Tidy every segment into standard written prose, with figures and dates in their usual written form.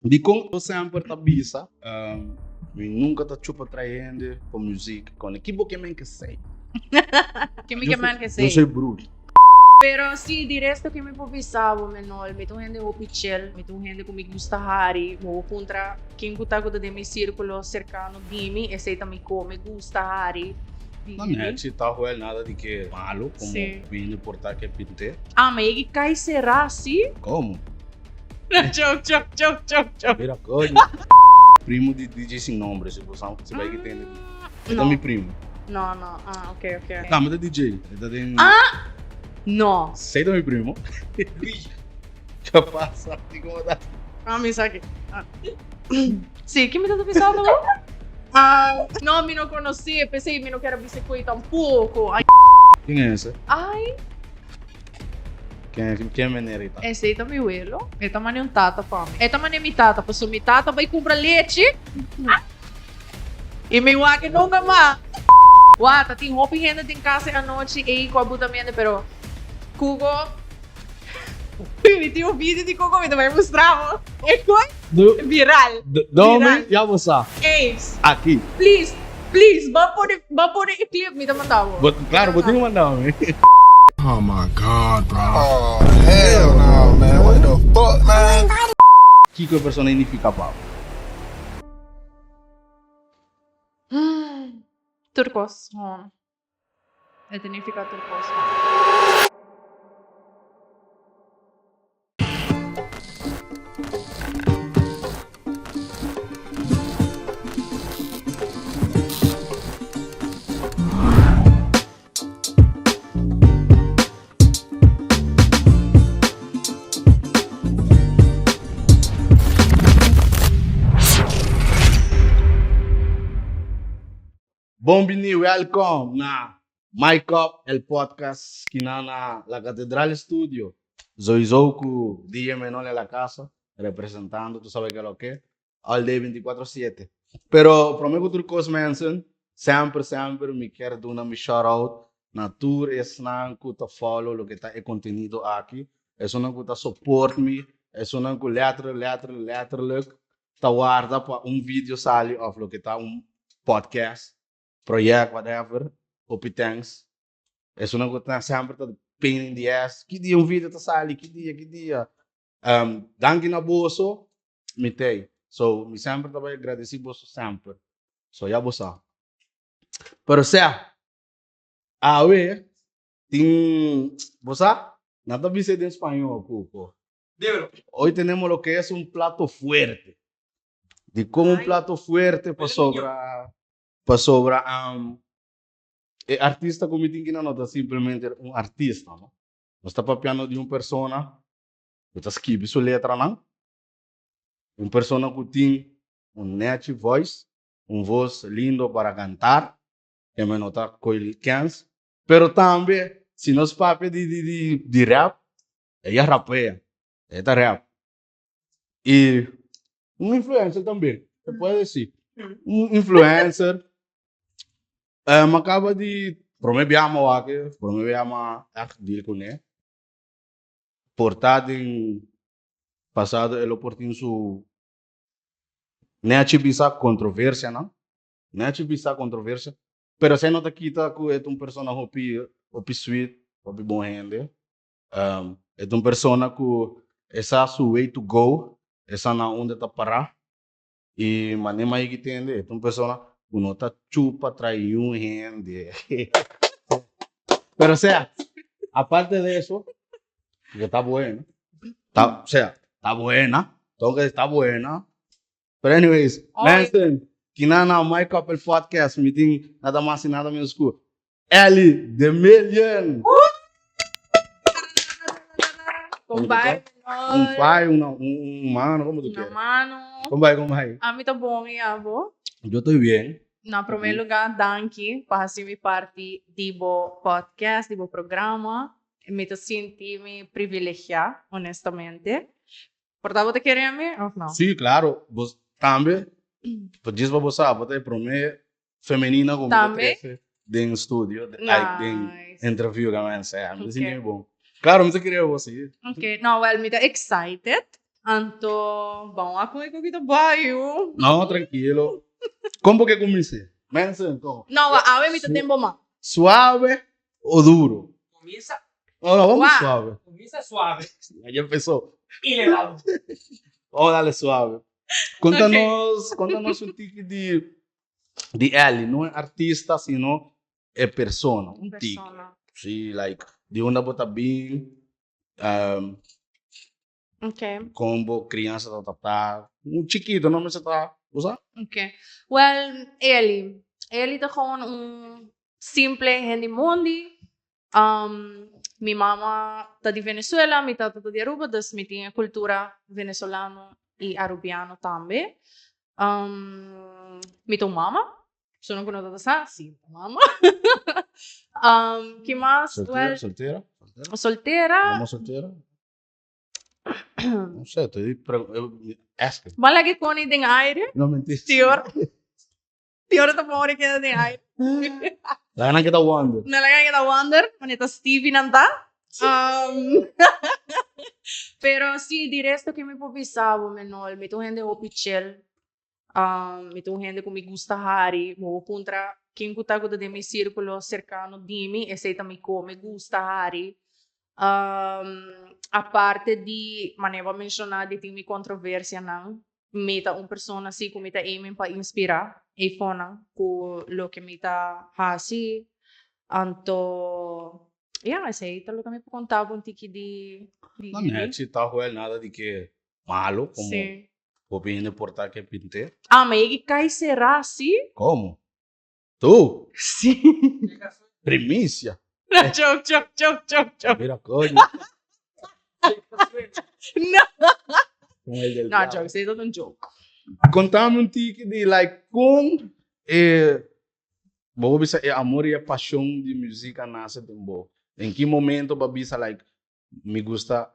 Dikon bo semper ta bisa mi nunka ta chupa trae hende pa muzik kone ki bo ke men ke sei? Ke mi ke men ke sei? Yo soy bruto. Pero si di resto ke mi por bisa bo Menol mi ta un hende hopi chill mi ta un hende ku mi gusta hari bo por puntra ken ku ta ku ta den mi sirkulo serkano di mi esei ta mi ko mi gusta hari di No nechi ta huel nada di ke malo komo bini por ta ke pinte. Ah ma yegi kai sera si? Komo? Joke, joke, joke, joke, joke. Mira, coño. Primo di DJ Sin Nombre, si bo sa, si bai ki tende. E ta No. mi primo. No, no. Ah, ok, ok. Tambe ta DJ. E ta den. Ah! No. Sei ta mi primo. Ke pasa? Di como ta? Ah, mi sa ki. Ah. Sí, ki mi ta bisa bo? Ah, no, mi no conocí, p'esei mi no kier a bisa koe tampoco. Ay. Ken es ese? Ay. Ken ken meneer ei ta? Esei ta mi welo. E ta mane un tata pa mi. E ta mane mi tata pasobra mi tata bai kumpra lechi i mi wak e nunka mas. Wak, ta tin hopi hende den kas e anochi ei ku a buta mende pero Kugo mi tin un video di Kugo mi ta bai mustra bo. E kos viral. Dome ya bo sa. Eis. Aki. Please. Please, ban pone, ban pone e clip, mi ta manda bo. Bo, claro, bo tin ku manda mi. Oh my God bro. Oh hell no man what the fuck man. Kiko e persona significa pa bo? Tur kos, hon. E ta nifica tur kos, hon. Bon bini, welcome na Mic Up, el podcast kina na La Catedral Studio. Sowieso ku DJ Menol en la casa, representando, tu sabe ke lo ke, all day 24/7. Pero prome ku tur kos mensen, semper semper mi kier duna mi shout out na tur esnan ku ta follow loke ta e kontenido aki, esunnan ku ta support mi, esunnan ku letterlijk letterlijk letterlijk ta warda pa un video sali of loke ta un podcast, project, whatever, hopi thanks. Esunnan ku ta semper ta pain in the ass, ki dia un video ta sali, ki dia, ki dia. Um, danki na boso, mi tei. So, mi semper ta bai agradeci boso semper. So, ya bo sa. Pero sea, awe tin, bo sa, nan ta bisa den spañol, Cuco. Dímelo. Hoy tenemos lo que es un plato fuerte. Di con un Ay. plato fuerte pasobra pasobra um, e artista ku mi tin kina no ta simplemente un artista, no? Nos ta papiando di un persona ku ta skibi su letranan, un persona ku tin un nechi voice, un voz lindo para cantar, ke me no ta koy kens, pero tambe si nos papia di di di di rap, Ella rapea, ella ta rap. Y un influencer también, se puede decir. Un influencer. Eh, me acaba di, prome bia mi wak, prome bia mi echt deal kuné. Por ta den pasado e lo por tin su nechi bisa controversianan, nechi bisa controversia, pero esei no ta kita ku e ta un persona hopi hopi sweet, hopi bon hende. Um, e ta un persona ku e sa su way to go, e sa na unda ta pará. I manera mi a yega tende, e ta un persona ku no ta chupa tras niun hende. Pero sea, aparte de eso, que ta buena, ta, o sea, ta buena, tengo que ta buena. Pero anyways, mensen, kina na My Couple Podcast, mi tin nada mas y nada menos ku Elly de Million. Con bai, Un pai, una, un, un mano, como tú Una quieres. mano. Con bai, con bai. A mi ta bon y abo. Yo estoy bien. Na primer lugar, danki pa haci mi parti di bo podcast, di bo programa. Mi ta sinti mi privilegia, honestamente. Por ta bo ta kere mi of no? Sí, claro. Bos tambe, pa djis pa bo sa, bo ta e prome femenina ku mi ta Tambe? trese den studio, like den Nice. interview ka men sea. Mi ta Ok. sinti mi bon. Claro, mi ta kere bo, sí. Ok, no, well, mi ta excited. Anto, bon wak con e cu ta bai, yu. No, tranquilo. Con bo ke cuminse? Mensen, con? No, wa awe mi ta den bo man. Suave o duro? Comienza. No, no, vamos Wa. suave. Comienza suave. Ya empezó. Y le da duro. Vamos darle suave. Contanos, contanos un tiki di, di Ellie, no e artista, sino e persona. Un tiki. Persona. Sí, like, di unda bo ta bin, um, Ok. Kon bo kriansa ta tratá? Un chikito no mester ta usa. Ok. Well, Eli. Eli ta gewoon un simple hende mondi. Um, mi mama ta di Venezuela, mi tata ta di Aruba, dus mi tin e cultura venezolano y arubiano tambe. Um, mi ta un mama. Personanan ku no ta sa, si, mi ta mama. Um, ki mas? Soltera, Well, soltera? soltera. Mama soltera? No sé, estoy asking. Ban laga e koni den aire. No, mentira. Tior. Tior ta pone keda den aire. Laga nan keda wonder. No laga nan keda wonder, wanneer ta Stevie nan ta. Um, pero sí, di resto ke mi por bisa bo, Menol, mi ta un hende hopi chill. Um, mi ta un hende ku mi gusta hari. Mi por puntra ken ku ta ku ta den mi sírkulo serkano di mi, esei ta mi ko, mi gusta hari. Um, aparte di, manera bo a menshoná di tin mi kontroversianan, mi ta un persona si ku mi ta aiming pa inspirá eifonan ku loke mi ta hasi. Anto, ya, esei ta loke mi por konta bo un tiki di di No, Eli. nechi, ta huel nada di ke malo, komo Sí. Hopi hende por ta ke pint'é. Ah, ma e kai será si? Komo? Tu? Si. Primicia. No, joke, joke, joke, joke, joke. Mira coño. No. Con el del No, diablo. joke, esei ta un joke. Contame un tiki di like con e bo por bisa e amor y e pasion di musica nace den bo. Den ki momento bo a bisa like mi gusta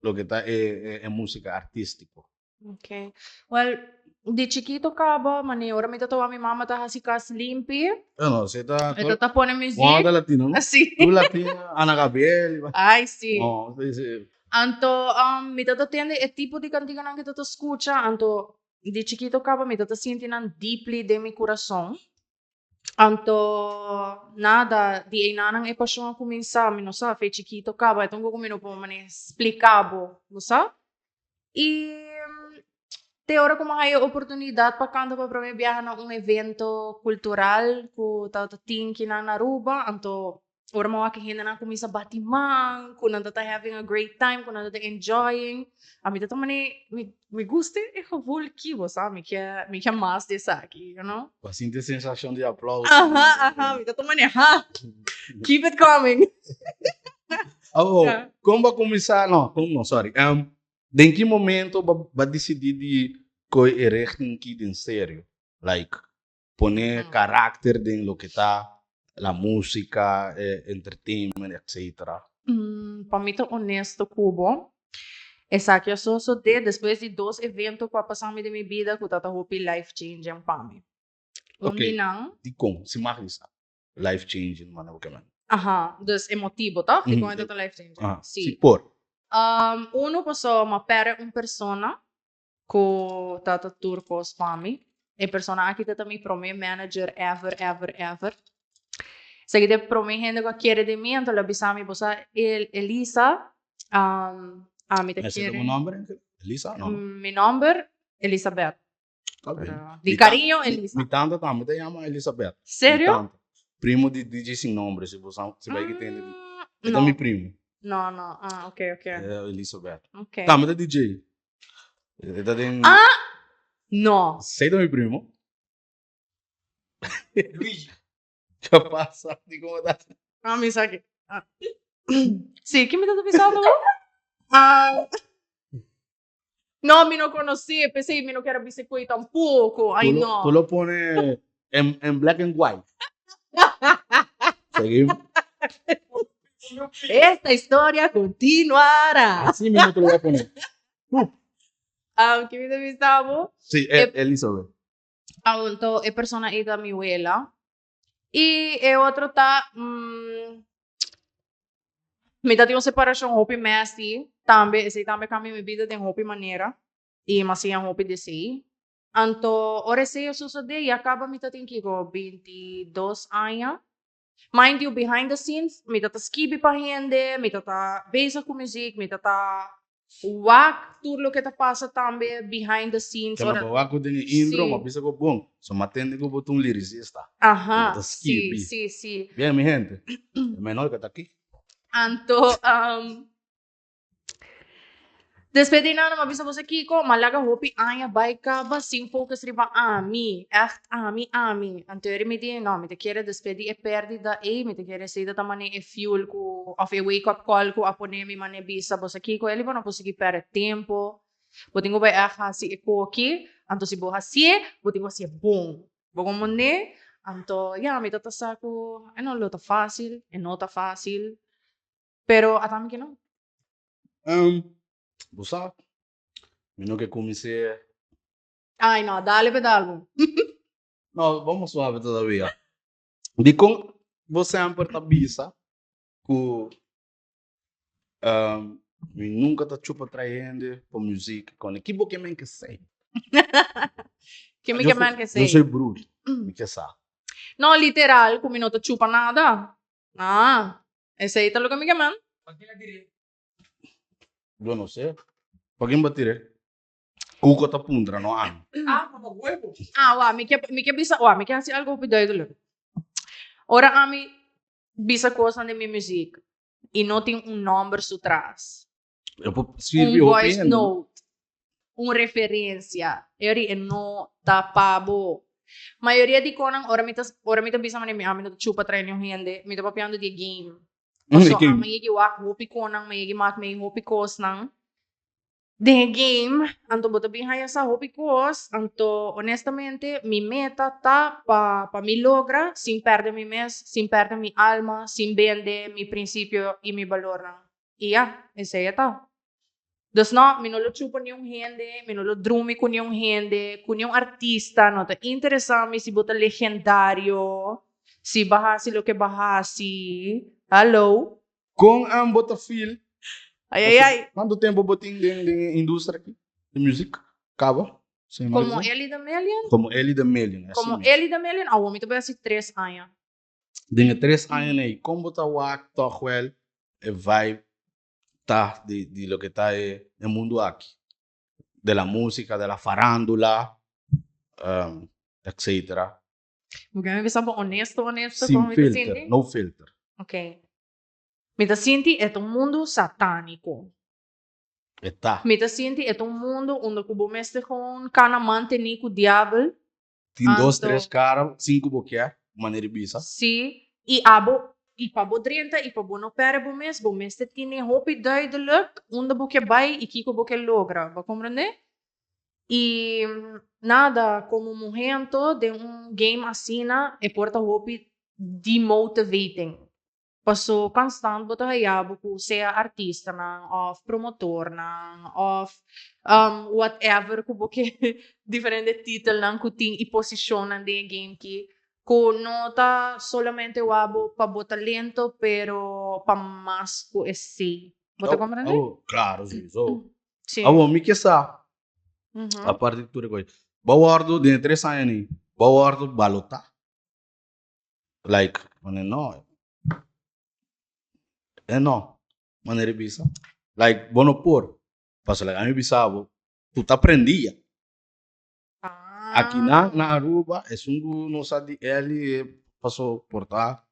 loke ta e e musica artistico. Ok. Well, di chikito caba, mane ora mi ta toba mi mama ta haci cas limpi. No, no, si ta. E ta ta pone music. Bo ta latino, no? Si. Tu latina, Ana Gabriel. Ay, si. No, si, si. Anto, um, mi ta ta tende e tipo di canticanan cu ta ta scucha, anto di chikito caba mi ta ta sinti nan deeply den mi curason. Anto nada, di einanan e pashon a kuminsá, mi no sa, fe chikito kaba, e ta un koko mi no por manera splika bo, bo sa? I te ora ku mi a haña e oportunidat pa kanta pa promé biaha na un evento kultural ku tabata tin kinan na Aruba, anto Ora mi a wak e hendenan kuminsá bati man, ku nan ta ta having a great time, ku nan ta ta enjoying, ami ta ta manera, mi mi gusta e gevoel aki, bo sa, mi ke mi ke mas di esaki, you know. Bo a sinti e sensashon di aplauso. Aha, aha, mi ta ta manera, ha, keep it coming. Awor, kon bo a kuminsá, no, kon no, sorry, den ki momento bo a disidí di kohe e richting aki den serio? Like, pone karakter den loke ta la músika, e entertainment, etcetera. Pa mi ta honesto ku bo, esaki a sosodé despues di dos evento ku a pasa mi den mi bida ku ta ta hopi life changing pa mi. Un di nan. Dikon? Si mag bisa life changing manera bo ke men. Aha, dus e motibo toch? Dikon e ta ta life changing? Aha, Si. si por. Uno pasobra mi a pèrdè un persona Ku ta ta tur kos pa mi. E persona aki ta ta mi prome manager ever, ever, ever. Esaki ta e prome hende ku a kere den mi, anto el a bisa mi, bo sa Elisa, ami ta Ese ta kere. bo nomber? Elisa? No. Mi nomber, Elisabeth. Ta bien. Di cariño, Elisa. Mi tanta tambe ta yama Elisabeth. Serio? Mi tanta. Primo di DJ Sin Nombre, si bo sa, si bai ki tende. E ta No. mi primo. No, no. Ah, ok, ok. Elisabeth. Ok. Tambe ta DJ. E ta den. Ah! No. Sei ta mi primo. Luigi. Ke pasa? Di como ta? Ah, mi sa ke. Ah. Sí, ke mi ta bisa bo? Ah. No, mi no conocí, p'esei mi no kier a bisa koe tampoco. Ay, Tu lo, no. tu lo pone en, en black and white. Seguimos. Esta historia continuará. Así mismo te lo voy a poner. Ah, ke mi ta bisa bo? Sí, Elizabeth. Anto e persona ei ta mi wela. I e otro ta, mm, Mi ta tin un separashon hopi messy tambe, esei tambe kambia mi bida den hopi manera i mi a siña hopi di esei. Anto ora esei a sosodé ya kaba mi ta tin kiko 22 aña. Mind you, behind the scenes mi ta ta skibi pa hende, mi ta ta bezig ku muziek, mi ta ta wak tur loke ta pasa tambe behind the scenes. Kema bo wak ku den e intro, mi a bisa ku bon, so mi a tende ku bo ta un liricista. Aha, si, si, si. Bien mi hente, e menor ke ta aki. Anto, Despues di nan a bisa boso kiko, ma laga hopi aña bai kaba sin focus riba ami, ègt ami, ami. Anto eri mi di, no, mi ta kere despues di e pèrdida ei, mi ta kere esei ta ta manera e fuel ku, òf e wake up call ku a pone mi manera bisa boso kiko, Eli bo no por sigui pèrdè tempu, bo tin ku bai ègt hasi e koki, anto si bo hasié, bo tin ku hasié bon. Bo komprendé? Anto, ya, mi ta ta sa ku e no lo ta fásil, e no ta fásil. Pero ata mi ke no. Bo sa, mi no ke kumins'é. Ay no, dale pe dal bo. No, vamos suave todavia. Dikon bo semper ta bisa ku mi nunka ta chupa trae hende pa muzik kone? Ki bo ke men ke sei? Ki mi ke men ke sei? Yo soy bruto, mi ke sa. No, literal ku mi no ta chupa nada. Ah. Esei ta loke mi ke man. Yo no sé. Pa ken bo tir'é? Cuco ta puntra, no ami. Ah, mama huevo. Ah, wa, mi ke, mi ke bisa, wa, mi ke hasi algo hopi duidelijk. Ora ami bisa kosnan den mi muziek i no tin un nòmber su tras, E por un sirbi hopi voice hende, no? note, un referencia, e ori e no ta pa bo. Mayoria di konan ora mi ta ora mi ta bisa manera mi ami no ta chupa trae niun hende, mi ta papiando di e game. Mm, e Paso game. ami yegi wak hopi konan, mi yegi mak mei hopi kosnan den e game, anto bo ta bin haya sa hopi kos, anto honestamente mi meta ta pa pa mi logra sin perde mi mes, sin perde mi alma, sin bende mi principio y mi balornan. I ya, esei e ta. Dus no, mi no lo chupa niun hende, mi no lo drumi ku niun hende, ku niun artista, no ta interesá mi si bo ta legendario, si bo a hasi loke bo a hasi. Hallo. Kon an bo ta feel? Ai ai ai. Kuantu tempu bo tin den den e industria aki di music? Kaba? Komo Elly the Million? Komo Elly the Million, así Komo mes. Elly the Million, awor mi ta bai hasi tres aña. Den e tres añanan ei, kon bo ta wak tòg wèl e vibe ta di di loke ta e e mundu aki? De la músika, de la farándula, etcetera. Bo ke mi bisa bo honesto honesto Sin kon mi ta filter, sinti? no filter. Ok. Mi ta sinti e ta un mundu satániko. E ta. Mi ta sinti e ta un mundu unda ku bo mester gewoon kana mantení ku diabel. Tin dos, Anto. tres kara sin ku bo kier, manera di bisa. Sí, i abo, i pa bo drenta i pa bo no pèrdè bo mes, bo mester tene hopi duidelijk unda bo ke bai i kiko bo ke logra. Bo a komprendé? I nada, komo muhé anto den un game asina e por ta hopi demotivating. Paso constant bo ta haya bo cu sea artistanan of promotornan of whatever cu bo ke diferente titelnan cu tin y posicionnan den e game ki cu no ta solamente wak bo pa bo talento pero pa mas cu esey. Bo ta comprende? Oh, claro, si, so. Si. Awor mi ke sa, aparte di tur e cos, bo a wordo den e tres aña ni, bo a wordo balota? Like, manera no, e no, manera e bisa. Like, bo no por. Pasobra like ami bisa bo, ku ta prendí ya. Aki na na Aruba, esun ku no sa di Elly e paso por ta,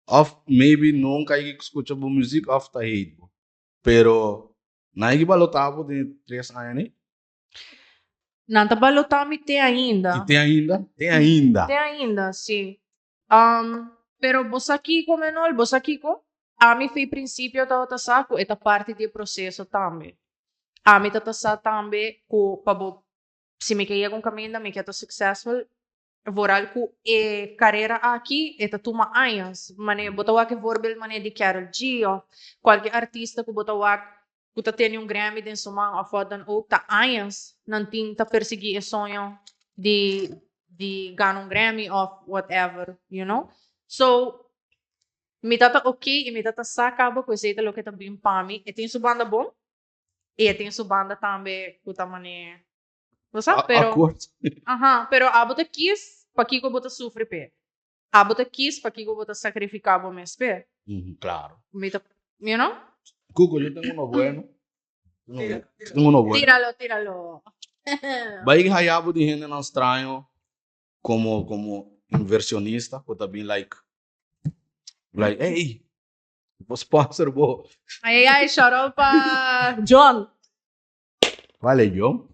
of maybe nunka a skucha bo muzik of ta hate bo. Pero nan a balotá bo den e tres aña ni. Nan ta balotá mi te ainda. I te ainda? Te ainda. Te ainda, sí. Pero bo sa kiko, Menol? Bo sa kiko? Ami fei prinsipio tabata sa ku e ta parti di e proseso tambe. Ami ta ta sa tambe ku pa bo, si mi ke yega un kaminda, mi ke ta successful, vooral ku e karera aki e ta tuma añas. Manera bo ta wak e voorbeeld manera di Karol G òf kualke artista ku bo ta wak ku ta tene un Grammy den su man òf wat dan ook, ta añas nan tin ta persiguí e soño di di gana un Grammy òf whatever, you know. So, Mi ta ta ok y mi ta ta sa caba cu esey ta loke ta bin pa mi. E tin su banda bon y e tin su banda tambe cu ta mane, bo sa, pero Awkward. Aha, pero abo ta kies pakico bo ta sufri p'e. Abo ta kies pakico bo ta sacrifica bo mes p'e. Claro. Mi ta, you know? Cuco, yo tengo uno bueno. Tengo uno bueno. Tíralo, tíralo. Bay haya bo di hendenan straño como como inversionista cu ta bin like like ey bo sponsor bo. Ay ay ay shout out pa John. Cual e John?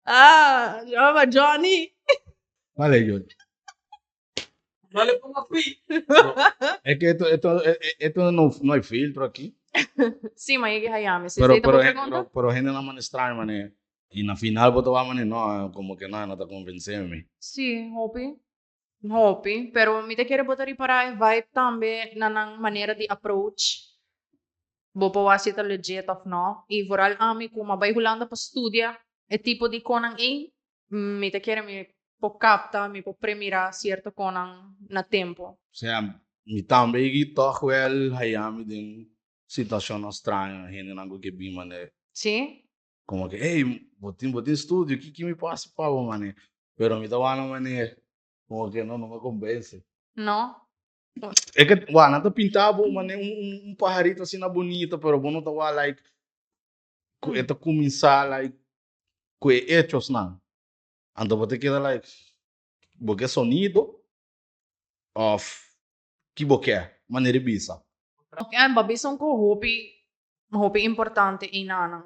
Ah, shout out pa Johnny. Cual e John? No le pongo pi. Es que esto, esto, esto no, no hay filtro aquí. Sí, ma yegi hayami. Si Pero, esey ta pero, bo pregunta? pero, pero hende na mane extraño, mane. Y na final bo ta wak mane, no, como que no, no ta convence mi. Sí, hopi. Hopi. Pero mi ta kere bo ta ripara e vibe tambe na nan manera di approach. Bo por wak si ta legit of no. Y vooral ami cu m'a bay Hulanda pa studia e tipo di conan ey, mi ta kere mi por capta, mi por premira cierto conan na tempo. Osea, mi tambe yegi toch wel haya mi den situacionnan straño, hendenan cu ke bin mane. Sí. Como que, hey, bo tin, bo tin studio, ki ki mi por haci pa bo, mane? Pero mi ta wak na manera, como que no, no me convence. No. E ke, wak, nan ta pinta bo, mane, un, un, un pajarito asina bonito, pero bo no ta wak like, cu e ta cuminsa like, cu e hechosnan. Anto bo ta keda like, bo ke sonido of ki bo ke, manera di bisa. Ok, bo a bisa un ko hopi, hopi importante einanan.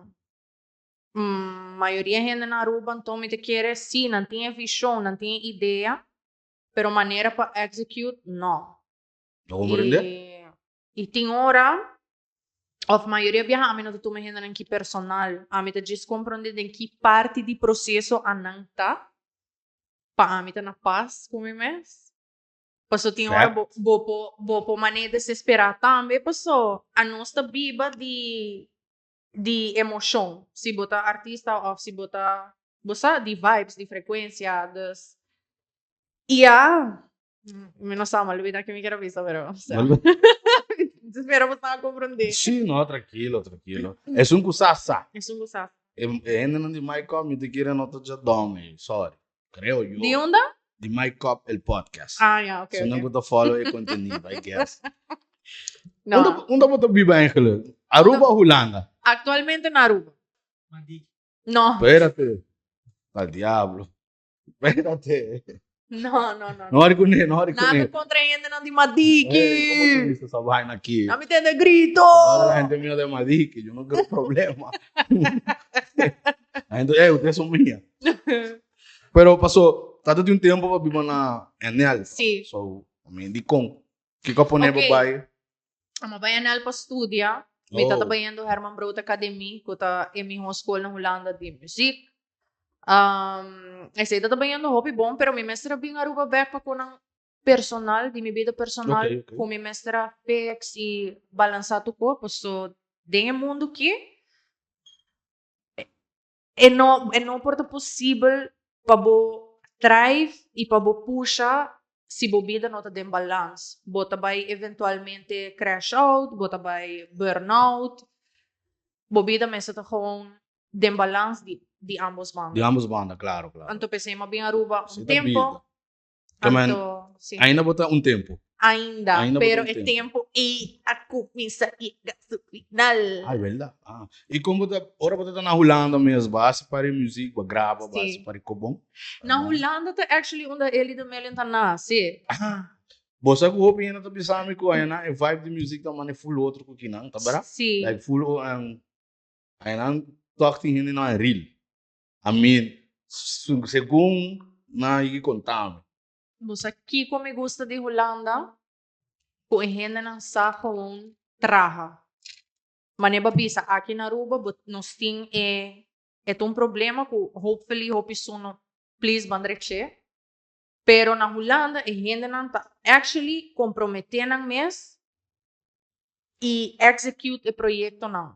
Mayoria hende na Aruba anto mi ta kere, si, nan tin e vision, nan tin e idea, pero manera pa execute, no. No comprende? Y tin ora, of mayoria biaha ami no ta tuma e hendenan ki personal, ami ta djis comprende den ki parti di proceso anan ta, pa ami ta na pas cu mi mes. Paso tin ora bo bo por bo por manera desesperá tambe paso anos ta biba di di emoshon si bo ta artista òf si bo ta bo sa di vibes di frekuensia dus ya mi no sa mi a lubida ke mi kier a bisa pero spero bo sa komprondé. Si no trankilo trankilo esun ku sa sa. Esun ku sa sa. E hendenan di Mic Up mi ta kere no ta djadòm ei sorry. Creo yo. Di unda? Di Mic Up el podcast. Ah, ya, ok. So nan ku ta follow e contenido, I guess. No. Unda, unda bo ta biba eigenlijk? Aruba o Hulanda? Actualmente na Aruba. Madiki. No. Espérate. Al diablo. Espérate. No, no, no. No hari kuné, no hari Nada kuné. contra hendenan di Madiki. Hey, ¿cómo tú dices esa vaina aquí? A mi tende grito. Ahora la gente mía de Madiki, yo no quiero problema. La gente, hey, ustedes son mías. Pero pasó, trata de un tiempo pa biba na NL. Sí. So, I mean, di con. Kiko a pone Ok. pa bai? Amo bai NL pa studia. Mi tata Oh. bayendo Herman Brood Academie, ku ta e mihó skol na Hulanda di muziek. Esei ta bayendo hopi bon, pero mi mester a bin Aruba bek pa ku nan personal, di mi bida personal, Ok, ok. ku mi mester a fix i balansá tur kos, paso den e mundu aki e no e no por ta posibel pa bo thrive i pa bo pusha si bo bida no ta den balans. Bo ta bai eventualmente crash out, bo ta bai burn out, bo bida mester ta gewoon den balans di di ambos banda. Di ambos banda, claro, claro. Anto p'esei m'a bin Aruba un Así ta tempo. bida. Ke men, Anto, si. ainda bo ta un tempo. Ainda, Ainda bo ta pero un e tempo. tempo ei a cuminsa yega su final. Ay, verdad. Ah. I kon bo ta, ora bo ta na Hulanda mes, bo a hasi pari muziek, bo a graba, bo a hasi Si. pari kobon? Na Hulanda ta actually unda Elly de Million ta nace. Ah. Bo sa ku hopi hende ta bisa mi ku ayana e vibe di muziek ta mane full otro ku kinan, ta bera? Si. Like full, Aynan tòg tin hende nan ril. I mean, segun nan yigi konta mi. Bo sa kiko mi gusta di Hulanda? Ku e hendenan sa gewoon traha. Manera bo a bisa aki na Aruba bo nos tin e e ta un problema ku hopefully hopi su no please ban dreche. Pero na Hulanda e hendenan ta actually komprometé nan mes i execute e proyektonan.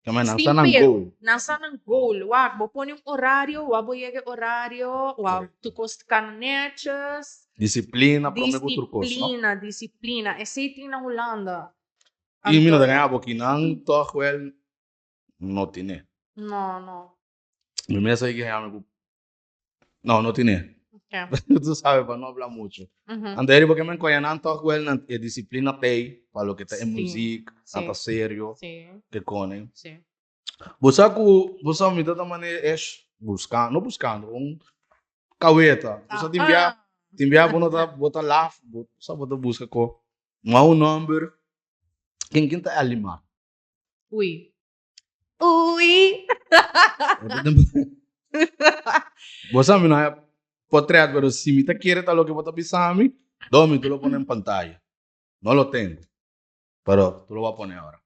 Kema nan Sin sa nan pero. goal. Nan sa nan goal. Wak, bo pone un horario, wak bo yega e horario, wak tur kos ta kana netjes. Disiplina prome ku tur kos, no? Disiplina, disiplina. Esei tin na Hulanda. I mi no ta Anto, gaña bo kinan tòg wèl no tine. no, no. Mi mes a yega mi ku no, no tine. Okay. Tu sabe, pa no habla mucho. Anto eri porque men koña nan tòg wèl nan e disiplina t'ei pa loke ta e muzik, nan ta serio ke kone. Bo sa ku bo sa mi ta ta manera esh buska, no buskando, un kaweta. Bo sa tin bia, tin bia bo no ta bo ta laf, bo sa bo ta buska ko. M'a un nòmber, ken ken ta Elimar? Ui. Ui! Bo sa mi no haya potret, pero si mi ta kere ta loke bo ta bisa mi, Domi, tu lo pone en pantaya. No lo tengo, pero tu lo bo a pone ahora.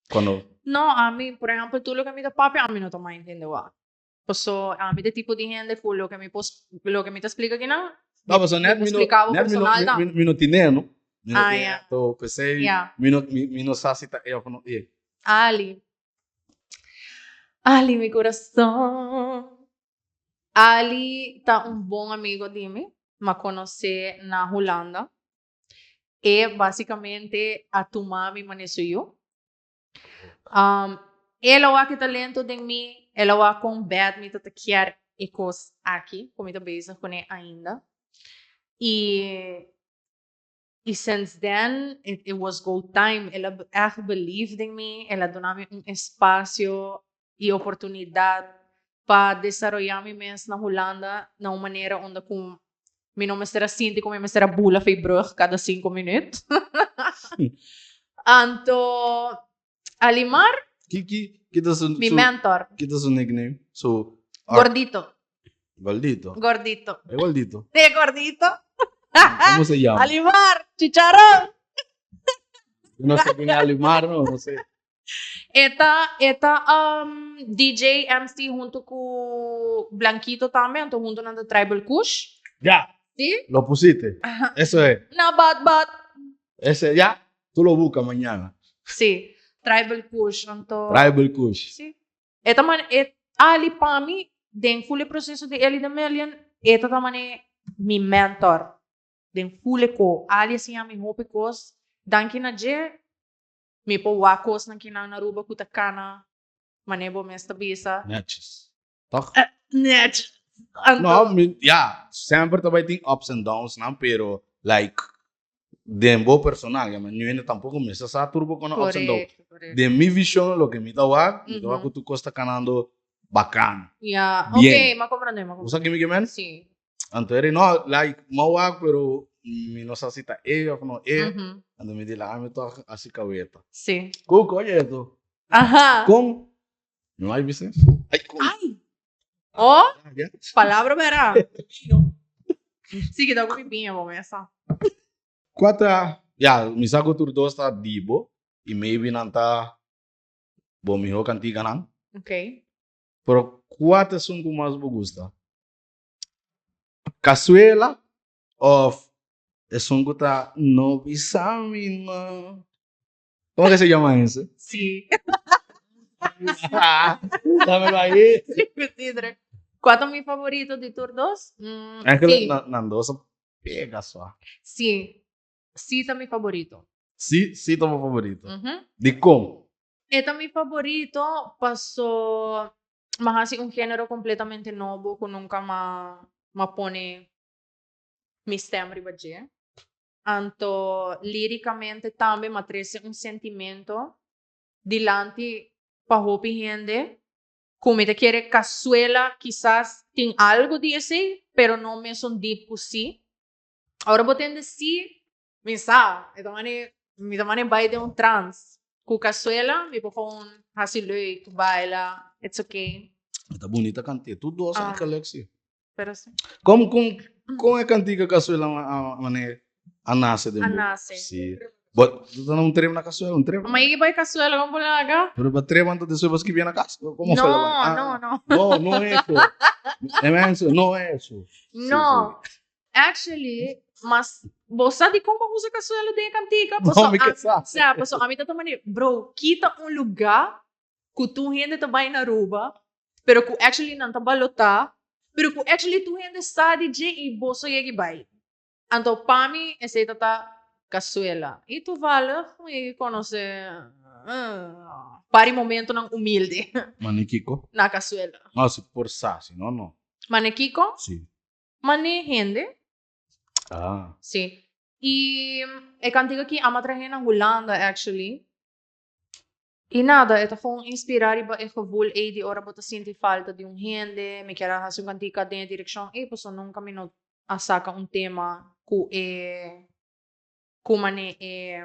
Cuando. No, ami, por ehempel, tur loke mi ta papia, ami no ta mas intende wak. Paso, ami ta e tipo di hende ku loke mi por, loke mi ta splika kinan, No, paso mi net por mi no, splika bo net mi no, personal mi, tambe. mi, mi no tine, no? Mi no Ah, tine, ya. anto p'esei Ya. mi no, mi, mi no sa si ta e of no e. Ali. Ali, mi kurason. Ali ta un bon amigo di mi. M'a konosé na Hulanda. E básicamente a tuma mi manera su yu. El a wak e talento den mi, el a wak kon bad mi ta ta kier e kos aki ku mi ta bezig kuné ainda. I i since then it it was go time. El a ègt believe den mi, el a duna mi un espasio i oportunidat pa desaroyá mi mes na Hulanda na un manera unda ku mi no mester a sinti ku mi mester a bula fei brug kada sinku minüt. Anto Alimar, Ki ki ki ta su mi su mentor. ki ta su nickname? Su Gordito. Gordito. Gordito. E gordito. E gordito. Como se llama? Alimar, chicharrón. Yo no sé quién es Alimar, no, no sé. E ta e ta DJ MC hunto cu Blanquito tambe, anto hunto nan ta Tribal Kush. Ya. Si? Lo pusiste. Eso es. Na bat bat. Ese ya, tu lo busca mañana. Si, Tribal Kush, anto. Tribal Kush. Si. E ta mane e Ali pa mi den full e proceso di Ellie the Million, e ta ta mane mi mentor den full e ko. Ali a siña mi hopi kos, danki na dje Mi por wak kosnan kinan na Aruba ku ta kana manera bo mes ta bisa. Netjes, toch? Netjes. Anto. No, mi, ya, semper ta bai tin ups and downs nan, pero like den bo personal, ya, mi hende tampoco mester sa tur bo kono ups and downs. Correcto, correcto. Den mi vision, loke mi ta wak, mi ta wak ku tur kos ta kanando bakan. Ya, Bien. ok, m'a comprende, m'a Bo sa comprende. ki mi ke men? Sí. Anto eri no, like, m'a wak, pero mi no sa si ta e of no e. Anto mi di, laga mi tòg hasi kaweta. Sí. Koko, oye eto. Aha. Kon? No hay business? Ay, kon. Ay! Oh, Ya. palabra bera. Sí, kita ku mi piña bo mesa. Kua ta, ya, mi sa ku tur dos ta di bo i maybe nan ta bo mihó kantikanan. Ok. Pero kua ta esun ku mas bo gusta? Casuela of esun ku ta no bisa mi no. Como que se llama ese? Sí. Dámelo ahí. Sí, Kua ta mi favorito di tur dos? Mm, Eigenlijk sí. nan dos a pega so. Sí. Sí ta mi favorito. Sí, sí ta bo favorito. Mhm. Dikon? E ta mi favorito paso m'a hasi un género completamente nobo ku nunka m'a m'a pone mi stem riba dje. Anto líricamente tambe m'a trese un sentimento dilanti pa hopi hende ku mi ta kere Casuela kisas tin algo di esei pero no mesun deep ku si. Ora bo tende si Mi sa, e ta mane, mi ta mane bai den un trans. Ku kasuela mi por gewoon hasi leuk, baila, it's okay. E ta bunita kantiga, tur dos Ah. eigenlijk si. Pero si. Kom kon kon e kantiga kasuela a mane a nase den A bo? nase. Si. But tu ta na un trip na kasuela, un trip. Ma yigi bai kasuela kon por laga? Pero ba trip anto despues bo skibia na kas? Komo fue la No, vaina? Ah, no, no. No, no eso. E mensen, no eso. Si, No. si. Actually, mas bo sa di kon bo usa kasuelo den e kantika? No, Paso mi ke a sa. sa, paso ami ta tuma di, bro, kita un lugá. Ku tur hende ta bai na Aruba, pero ku actually nan ta balotá, pero ku actually tur hende sa di dje i boso yegi bai. Anto pa mi esei ta ta kasuela. I toevallig mi yegi konosé par di momentonan humilde. Mane kiko? Na kasuela. No, si por sa, si no, no. Mane kiko? Si. Mane hende. Ah. Si. I e kantika aki amo a trahe na Hulanda actually. I nada, e ta gewoon inspirá riba e gevoel ei di ora bo ta sinti falta di un hende. Mi kier a hasi un kantika den e direkshon ei, pasobra nunka mi no a saka un tema ku e, ku mane e,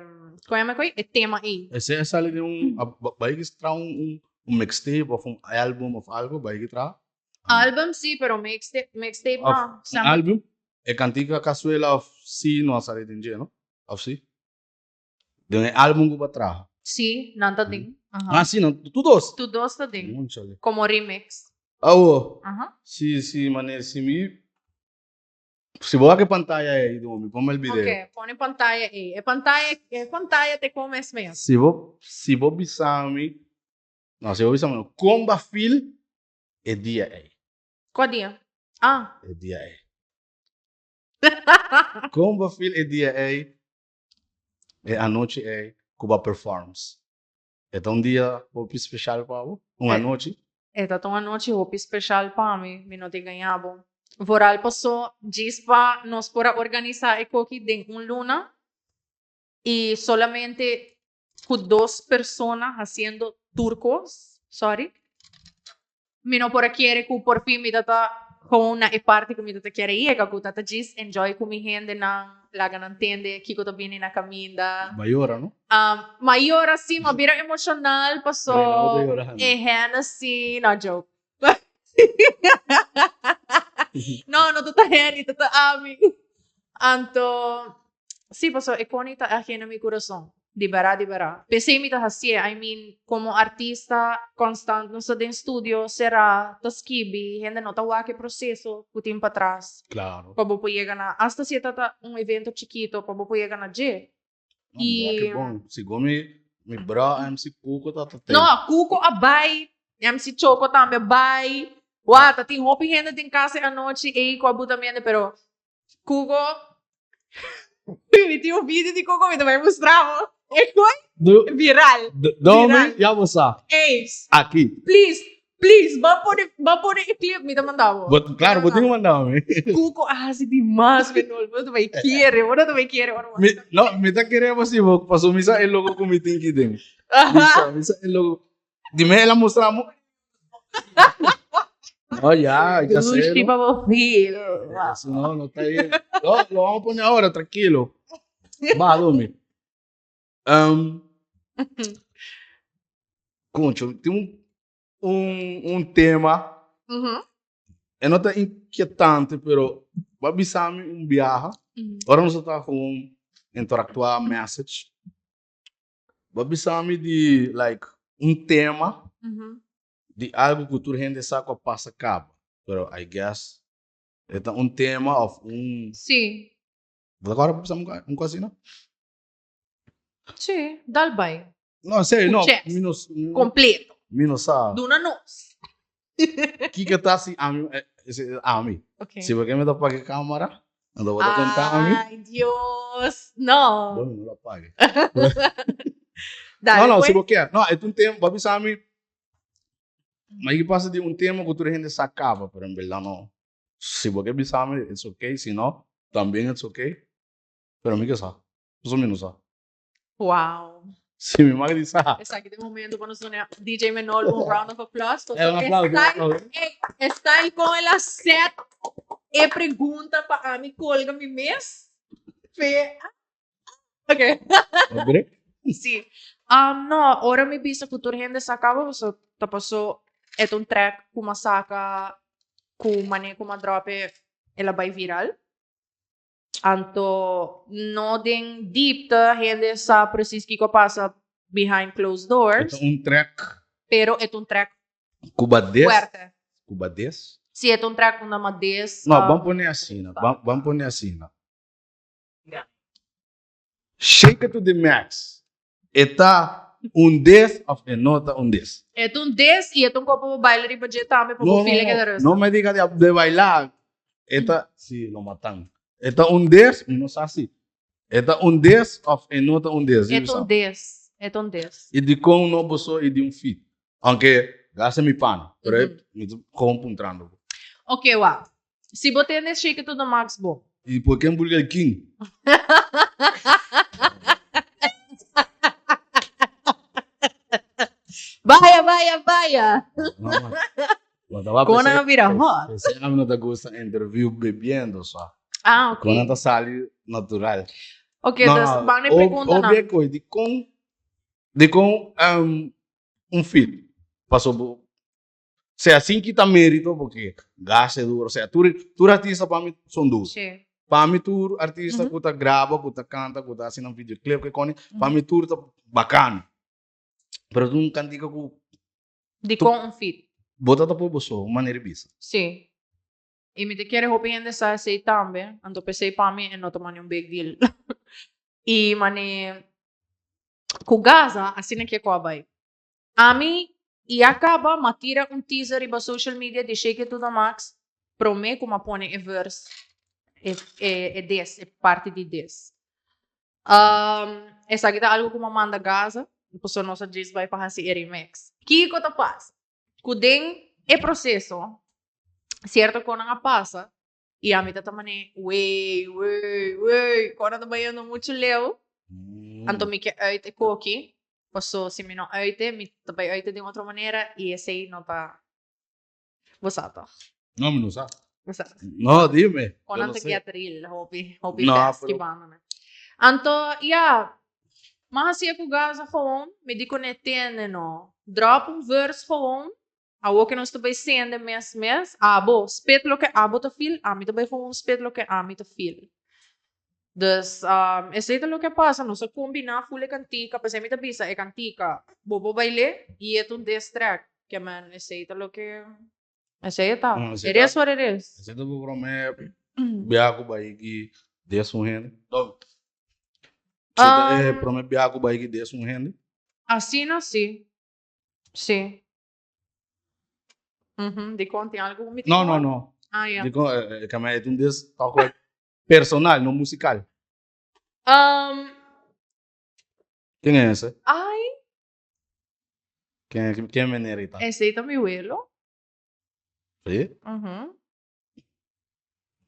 kon yama e koi? E tema ei. Esei a sali den un, bai ki traha un un mixtape of un album of algo, bai ki traha? Album si, pero mixtape, mixtape no. Of un album? E kantika Casuela of si no a sali den dje, no? Of si? Den e album ku bo a traha. Sí, nan ta den. Aha. Ah, sí, nan, tur dos. Tur dos ta den. Monchale. Komo remix. Awo. Aha. Sí, sí, mane, si mi, si bo wak e pantaya ei, Domi, ponme el video. Ok, pone pantaya ei. E pantaya, e pantaya te kon mes mes. Si bo, si bo bisa mi, no, si bo bisa mi no, kon bo a feel e dia ei? Kua dia? Ah. E dia ei. Kon bo a feel e dia ei? E anochi ei ku bo a performs. E ta un dia hopi speshal pa bo? Un anochi? E ta un anochi hopi speshal pa mi, mi no ta engañá bo. Vooral paso djis pa nos por a organisá e koki den un luna i solamente ku dos persona hasiendo tur kos, sorry. Mi no por a kere ku por fin mi ta ta gewoon na e parti ku mi ta ta kere yega, ku ta ta djis enjoy ku mi hendenan, laga nan tende kiko ta bini na kaminda. Bo a yora, no? Mi a yora, sí, mi a bira emoshonal paso e Hennessy, no joke. No, no ta ta Henny, ta ta ami. Anto, sí, paso e koni ta echt yena mi kurason. Di bèrdat, di bèrdat. P'esei mi ta hasié. I mean, komo artista, konstant nos ta den studio, será, ta skibi, hende no ta wak e proseso ku tin patras. Klaro. Pa bo por yega na, asta si e ta ta un evento chikito, pa bo por yega na dje. No, mi wak e bon. Segun mi, mi bro MC Cuco ta ta tei. No, Cuco a bai, MC Choco tambe a bai. Wak, ta tin hopi hende den kas e anochi ei ku a buta mende, pero Cuco, mi tin un video di Cuco, mi ta bai mustra bo. E koi viral. Domi, ya bo sa. Ey. Aki. Please, please, ban pone, ban pone e clip, mi ta manda bo. Bo, claro, bo tin ku manda mi. Cuco a hasi dimas, Menol. Bo no ta bai kere, bo no ta bai kere ora bo. Mi, no, mi ta kere bo si bo, paso mi sa e loco ku mi tin ki den. Mi sa, mi sa e loco. Dime el a mustra mo. No, ya, hay que hacerlo. pa bo feel. Eso no, no está bien. No, lo vamos a poner ahora, tranquilo. Va, Domi. Um, concho, tin un, un, un tema. E no ta inquietante, pero va bisami un biaha. Ora nos ta gewoon interactua message. Bo a bisa mi di like un tema di algo ku tur hende sa ku a pasa kaba, pero I guess e ta un tema of un. Sí. Bo ta kòrda bo bisa mi un kos asina? Sí, dal bai. No, serio, no. Ku chest. Mi no, Kompleto. Mi no sa. Duna nos. Kiko ta si ami, ami. Ok. Si bo ke mi ta paga e kamera, anto bo ta konta ami. Ay, Dios, no. Bo no lo paga. Dale, No, no, si pues. bo ke. No, e ta un tema, bo a bisa mi, ma ke pasa di un tema ku tur hende sa kaba, pero en berdad no. Si bo ke bisa mi, it's ok, si no, tambien it's ok. Pero mi ke sa, pasobra mi no sa. Wow. Si mi mag di sa. Esaki ta e momento pa nos duna DJ Menol un round of applause. Eh, un aplauso, un aplauso. Ey, e style con el a set e pregunta pa ami colga mi mes. Fe. Ok. Obre? Sí. Um, no, ora mi bisa cu tur hende sa caba, paso ta paso e ta un track cu m'a saca cu mane cu m'a drop e el a bay viral. Anto no den diepte hende sa precies kiko a pasa behind closed doors. E ta un track. Pero e ta un track Ku ba des. fuerte. Ku ba des. Si e ta un track unda ma des. No, ban pone asina, ban pone asina. Shake it to the max. E ta. un des of e no ta un des? E ta un des y e ta un kopo pa baila riba dje tambe pa bo feel e keda rustig. No me diga de baila. E ta, si, lo matan. E ta un des, mi no sa si. E ta un des of e no ta un des? E ta un des, e ta un des. Y dicon no boso y di un feat? Aunke gasta mi pana, pero e mi ta gewoon puntrando bo. Ok, wak. Si bo tende Shake It To The Max bo. Y por ken Burger King? Baya, baya, baya. No, man. Bo ta wak Kon nan a bira hot. Pesey ami no ta gusta interview bebiendo sa. Ah, ok. Kon nan ta sali natural. Ok, dus ban e preguntanan. Obie koe, dikon, dikon un feat? Paso bo, sea sin kita merito porque Gas e duro, sea tur, tur artista pa mi son duro. Sí. Pa mi tur artista ku ta graba, ku ta kanta, ku ta hasi nan videoclip, ke koni, pa mi tur ta bacano. Pero ta un kantika ku Dikon un feat? Bo ta ta por bo so, un manera di bisa. Sí. I mi ta kere hopi hende sa esei tambe, anto p'esei pa mi e no ta mane un big deal. I mane ku Gaza asina ke ku a bai. Ami ya kaba m'a tira un teaser riba social media di Shake It To The Max prome ku m'a pone e verse, e e des, e parti di des. Esaki ta algu ku m'a manda Gaza, pasobra nos a djis bai pa hasi e remix. Kiko ta pasa? Ku den e proseso sierto konan a pasa i ami ta ta manera wey, wey, wey, konan ta bayendo muchu leu, anto mi ke uit e koki, paso si mi no uit e mi ta bai uit e den otro manera i esei no ta, bo sa tòg? No, mi no sa. Bo sa. No, dime. Konan ta get real hopi, hopi fast ki banda nan. Anto, ya, mi a hasié ku Gaza gewoon, mi di kuné tende no, drop un verse gewoon, awor ke nos ta bai sende mes mes, abo spit loke abo ta feel, ami ta bai gewoon spit loke ami ta feel. Dus, esei ta loke a pasa, nos a kombiná ful e kantika, p'esei mi ta bisa e kantika bo por bail'é i e ta un diss track, ke men esei ta loke Esei e ta. It is what it is. Esei ta bo promé biaha ku bai ki des un hende? Esei ta e promé biaha ku bai ki des un hende? Asina si. Si. Dikon tin algu ku mi tin No, no, no. Ah, ya. Dikon e kama e ta un des tok personal, no musikal. Ken e ese? Ai. Ken, ken meneer ta? Esei ta mi welo. Sí? Mhm.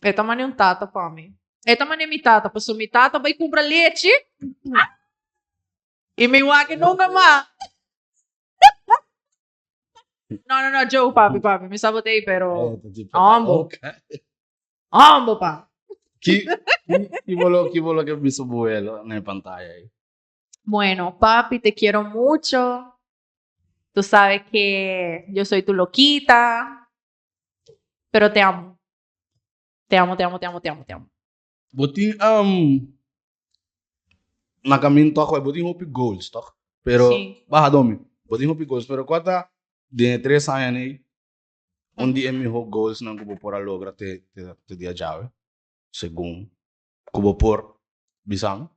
E ta mane un tata pa mi. E ta mane mi tata, pasobra mi tata bai kumpra lechi i mi wak nunka mas. No, no, no, joke, papi, papi. Mi sa botei, pero... Hombo. Hombo, pa. Ki, ki, ki bolo, ki bolo ke bisa bo welo na e pantaya ei? Bueno, papi, te quiero mucho. Tú sabes que yo soy tu loquita. Pero te amo. Te amo, te amo, te amo, te amo, te amo. Bo tin um, na camin toch, bo tin hopi goals, toch? Pero, Sí. baha domi, bo tin hopi goals, pero kua ta den e tres aña nei, un di e miho goals nan ku bo por a logra te, te, te dia djawe, segun ku bo por bisa mi?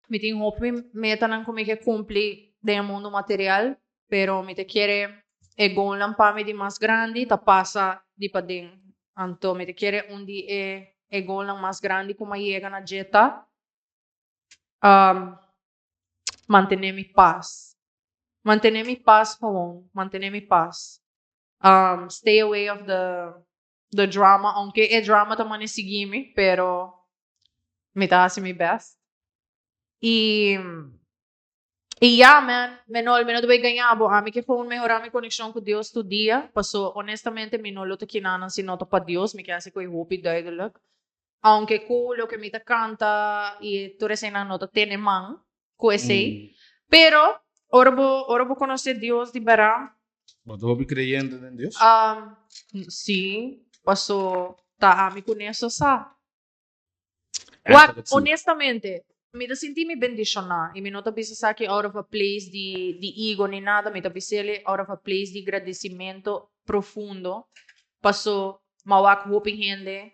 Mi tin hopi metanan ku mi ke kumpli den e mundu material, pero mi ta kere e goalnan pa mi di mas grandi ta pasa di paden. Anto mi ta kere un di e e goalnan mas grandi ku mi a yega na dje ta mantené mi pas. Mantené mi pas gewoon, mantené mi pas. Stay away of the the drama, aunke e drama ta mane sigui mi, pero mi ta hasi mi best. Y, y ya, man, Menol, mi no ta bay gaña bo, ami ke gewoon mehora mi conexion cu Dios tur dia, paso honestamente mi no lo ta kinanan si no ta pa Dios, mi ke hasi cu e hopi duidelijk. Aunke cu loke mi ta canta y tur eseinan no ta tene man cu esey, pero ora bo, ora bo conoce Dios di bera, Bo ta hopi creyente den Dios? Sí, paso ta ami cu neso sa. Wak, honestamente, mi ta sinti mi bendishoná i mi no ta bisa esaki out of a place di di ego ni nada, mi ta bis'el out of a place di gradisimentu profundo, paso m'a wak hopi hende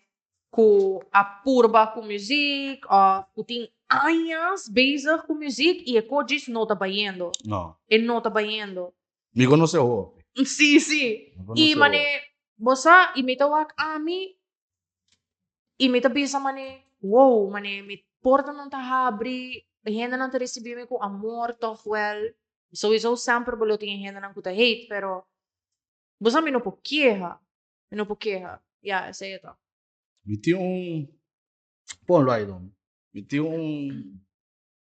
ku a purba ku muzik òf ku tin añas bezig ku muziek i e ko djis no ta bayendo. No. E no ta bayendo. Mi konosé hopi. Sí, sí. Mi konosé I mane, bo sa, i mi ta wak ami i mi ta bisa mane, wow, mane mi portanan ta habri, e hendenan ta risibí mi ku amor tòg wèl. Souiso semper bo lo tin e hendenan ku ta hate, pero bo sa mi no por keha, mi no por keha. Ya, esei e ta. Mi tin un, ponlo ai don, mi tin un,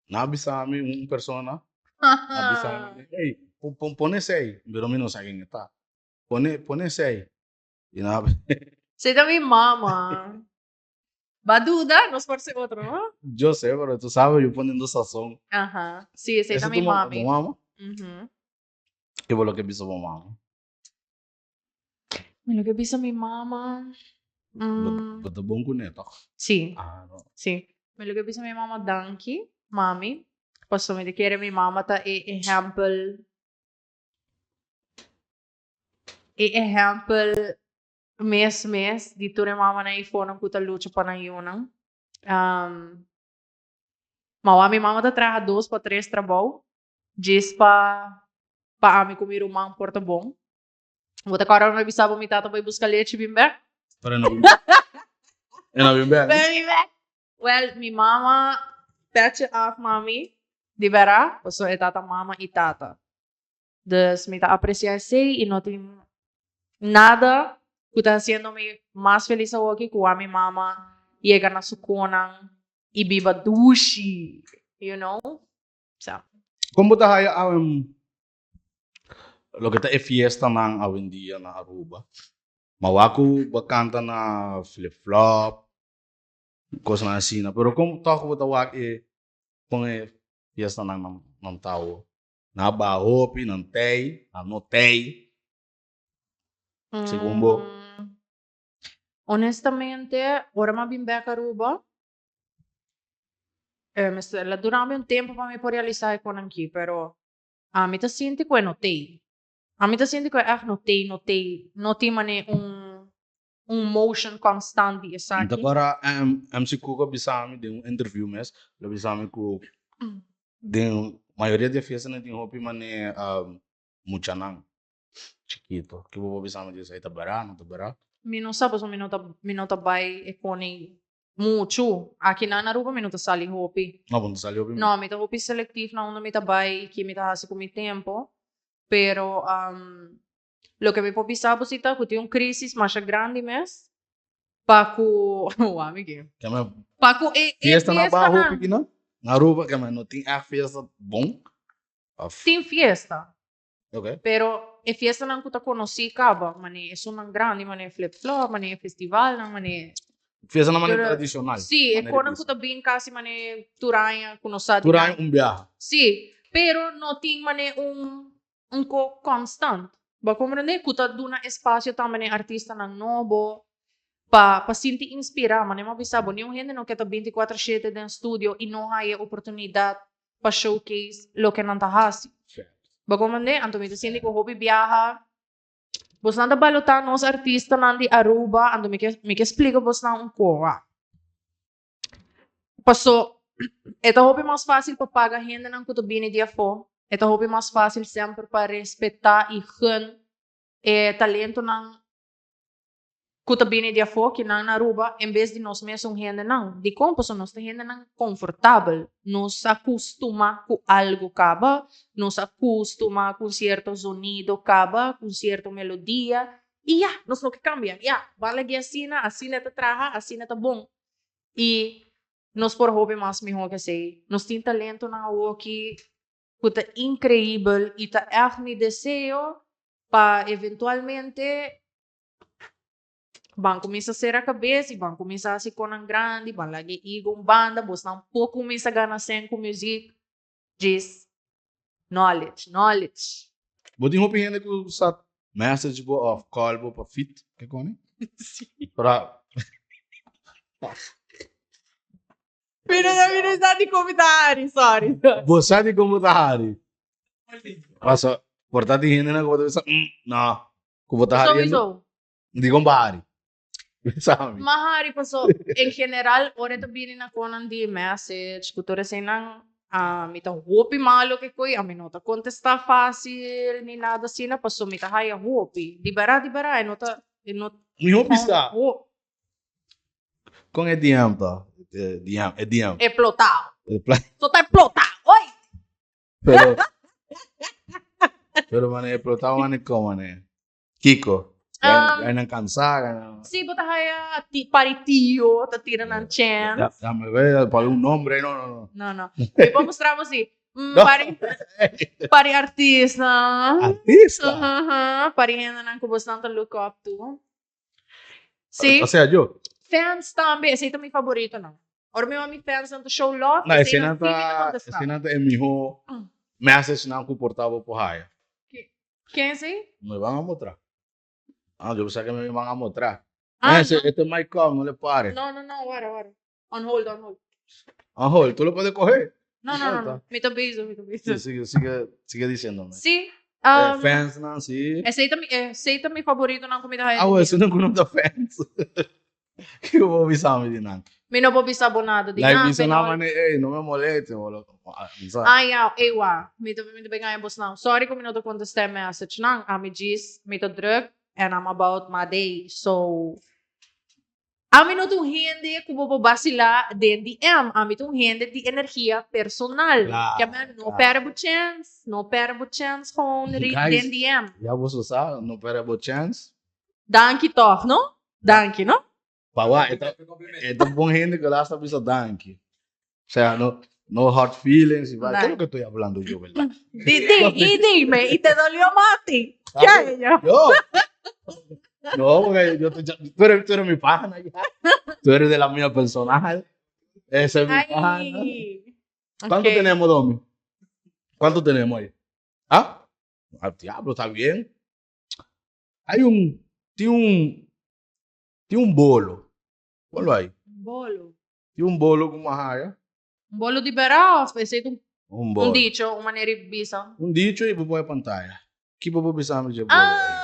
nan a bisa mi un persona a bisa mi, ey, pone esei, pero mi no sa ken e ta, pone, pone esei, y nan a Esei ta mi mama. Ba duda, nos por hacer otro, no? Yo sé, pero tú sabes, yo poniendo sazón. Ajá. Sí, esei ta Ese mi tu ma- mami. bo mama? Mhm. Ke bo lo ke bisa bo mama? Mi lo ke bisa mi mama. Bo Mm, bo ta bon kuné toch? sí, Ah, no. sí. Mi lo ke bisa mi mama danki, mami. Pasobra mi ta kere mi mama ta e ehèmpel, e ehèmpel mes mes di tur e mamanan ei fonan ku ta lucha pa nan yunan. Ma wak mi mama ta traha dos pa tres trabou djis pa pa ami ku mi ruman por ta bon. Bo ta kòrda ora mi bisa bo mi tata bai buska lechi bin bèk? Pero e no bin bèk. E no bin bèk. Pero e bin bèk. Wèl, mi mama pètje af mami di bèrá pasobra e tata mama i tata. Dus mi ta aprecia esey y no tin nada cu ta haciendo mi mas feliz awoki cu wak mi mama yega na su conan y biba dushi, you know. Sa. Con bo ta haya loke ta e fiestanan awendia na Aruba? Ma wak cu bo canta na flip flop, cosnan asina, pero con toch bo ta wak e con e fiestanan nan ta awo? Nan a baha hopi, nan tei, nan no tei. Segun bo. Honestamente, ora mi a bin bek Aruba, mester la dura mi un tempo pa mi por realisa e konan aki, pero ami ta sinti ku e no tei. Ami ta sinti ku e ègt no tei, no tei, no tin manera un un motion constant di Mi ta esaki. kora MC Cook a bisa mi den un interview mes, el a bisa mi ku den mayoria di e fiestanan tin hopi manera muchanan chikito. Ke bo por bisa mi di esei? Ta bera, no ta bera? Mi no sa pasobra mi no ta mi no ta bai e koni muchu. Akinan na Aruba mi no ta sali hopi. No, bo no ta sali hopi? No, mi ta hopi selectief na unda mi ta bai i ke mi ta hasi ku mi tempo. Pero Loke mi por bisa bo si ta ku tin un crisis masha grandi mes pa ku wou mi ke pa ku e e Fiesta na baho fiestanan. hopi kina? Na Aruba ke no tin echt fiesta bon of? Tin fiesta. Ok. Pero e fiestanan ku ta konosí kaba mane esunnan grandi mane flip flop mane e festivalnan mane. Fiestanan mane tradishonal. Sí e konan ku ta bin kasi mane tur aña ku nos sa di Tur aña un biaha. Sí pero no tin mane un un ko constant. Bo a comprende? Cu ta duna espacio tambe na e artistanan nobo pa pa sinti inspira. Manera mi a bisa bo, niun hende no ke ta binticuatro shete den studio y no haya e oportunidad pa showcase loke nan ta haci. Bo a comprende? Anto mi ta sinti cu hopi biaha bosnan ta balota nos artistanan di Aruba, anto mi ke mi ke splica bosnan un ko. Paso e ta hopi mas fácil pa paga hendenan ku ta bini di afó. E ta hopi mas fácil semper pa respetá i gun e talentonan ku ta bini di afó kinan na Aruba en bes di nos mesun hendenan. Dikon? Pasobra nos ta hendenan konfortabel. Nos a kustumá ku algu kaba, nos a kustumá ku un sierto zonido kaba, ku un sierto melodia i ya, nos no ke kambia. Ya, ban lag'é asina, asina e ta traha, asina ta bon. I nos por hopi mas mihó ke esei. Nos tin talentonan awoki ku ta inkreibel i ta ègt mi deseo pa eventualmente ban kuminsá sera kabes i ban kuminsá hasi konan grandi, ban laga e ego un banda, bosnan por kuminsá gana sèn ku muzik. Djis knowledge, knowledge. Bo tin hopi hende ku sa message bo of call bo pa fit ke koni? Si. Pero Mi no mi no sa di kon mi ta hari, sorry. Bo sa di kon bo ta hari? Paso por ta tin hendenan ku bo ta bisa, mm, no, ku bo ta hariendo. Sowieso. Di kon bo hari? Bisa mi. Ma hari paso en general ora e ta bini na konan di message ku tur eseinan mi ta hopi malo ke koe ami no ta kontesta fasil ni nada asina paso mi ta haya hopi di bera di bera e no ta e no Miho bisa kon e DM ta e DM e DM. E plotao. So ta e plotao oi. Pero pero mane e plotao mane kon mane. Kiko? Gai nan cansá, gai nan... Sí, bo ta haya ti, pari tio, ta tira nan chance. Ya, me ve, pone un nombre, no, no, no. No, no. Mi por mustra bo sí. Mm, No. Pari, pari artista. Artista? Uh-huh, pari hendenan ku bosnan ta look up to. Sí. O sea, yo. Fans tambe, esei ta mi favoritonan. Ora mi wak mi fans nan ta show love, No, esei esei nan nan sí mi ta ta, contesta. esei nan ta e miho message nan ku por ta bo por haya. Ken esei? Me van a mostrar. Ah, yo pensaba que me iban a mostrar. Ah, Ese, no. este es my call, no le pare. No, no, no, wara, wara. On hold, on hold. On hold, tú lo puedes coger. No, no, no, no. Mi ta bezig, mi ta bezig. Sí, sigue, sigue, sigue diciéndome. Sí. Eh, Um, fans nan, sí. esei ta mi, esei ta mi favorito nan ku mi ta haya Ah, di bueno, dia. si no ku no ta fans. Kiko bo bisa mi di nan? Mi no por bisa bo nada di Like nan, bisa mi nan no. mane, ey, no me moleste, bolo. Ah, mi sa. Ah, ya, ewa. Mi ta, mi ta benga bos nan. Sorry ku mi no ta kontestá e message nan. Ami djis, mi ta druk and I'm about my day. So, ami no ta un hende ku bo por basilá den DM. Ami ta un hende di energia personal. Claro, Ke men no claro. pèrdè bo chèns. No pèrdè bo chèns gewoon ri Guys, den DM. ya boso sa, no pèrdè bo chèns. Danki tòg, no? Danki, no? Pawa, e ta, e ta bon hende ku lasta bisa danki. O sea, no, no hard feelings y va. ¿Qué es lo que estoy hablando yo, verdad? Di, di, y dime, y te dolió más a ti que a ella. Yo. No, porque yo te, tú eres, tú eres mi pana ya. Tú eres de la mía personal. Ese es mi pana. Ay. ¿Cuánto Ok. tenemos, Domi? ¿Cuánto tenemos ahí? ¿Ah? Al diablo, está bien. Hay un, tin un, tin un bolo. Ponlo ahí. Un bolo. Tin un bolo ku mas haya. Un bolo di bera of esei ta un, Un bolo. un dicho, un manera di bisa? Un dicho y bo pone pantaya. Ki bo por bisa mi dje bolo ahí? Ah!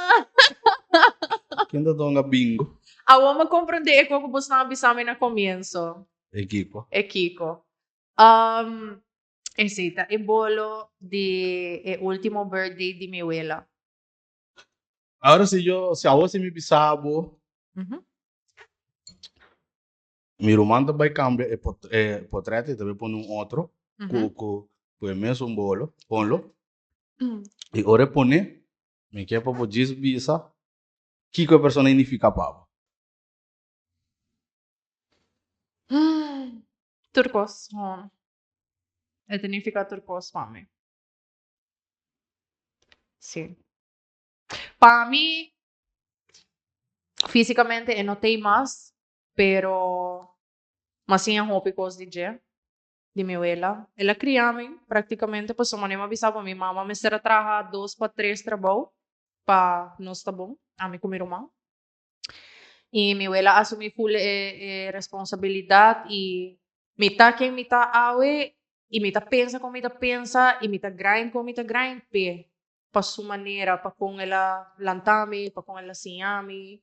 Ken ta tonga bingo? Awor mi a comprende e koko bo staba bisa mi na comienzo. E kiko? E kiko. Um, esei ta e bolo di e ultimo birthday di mi wela. Ahora si yo, si awor si mi bisa bo, mi ruman ta bai cambia e pot, e potret y ta bai pone un otro cu, cu, cu e mesun bolo, ponlo. Y ora e pone, mi kier pa bo djis bisa kiko e persona significa pa bo. Tur kos, hon. E ta nifica tur kos pa mi. Sí. Pa mi, físicamente e no t'ei mas, pero m'a siña hopi kos di dje, di mi wela. El a cria mi practicamente pasobra manera m'a bisa bo mi mama mester a traha dos pa tres trabou pa nos ta bon, ami cu mi ruman. Y mi wela a asumi full e e responsabilidad y mi ta ken mi ta awe y mi ta pensa con mi ta pensa y mi ta grind con mi ta grind p'e pa su manera, pa con el a lanta mi, pa con el a siña mi.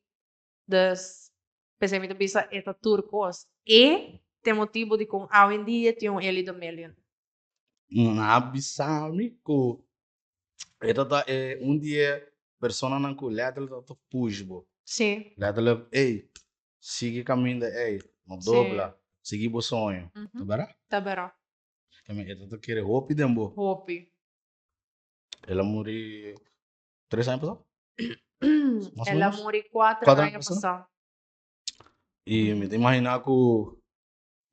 Dus p'esei mi ta bisa e ta tur cos. E ta e motibo dicon awendia tin un Ellie the Million. Nan a bisa mi cu E ta ta e un di e personanan ku letterlijk ta ta push bo. Sí. Letterlijk, ey, sigui kaminda ey, no Sí. dobla, sigui bo soño. Ta bera? Ta bera. Tambe e ta ta kere hopi den bo. Hopi. El a muri tres aña pasá? Mas o El a menos? muri cuatro Cuatro aña aña pasá? pasá. I mi ta imaginá ku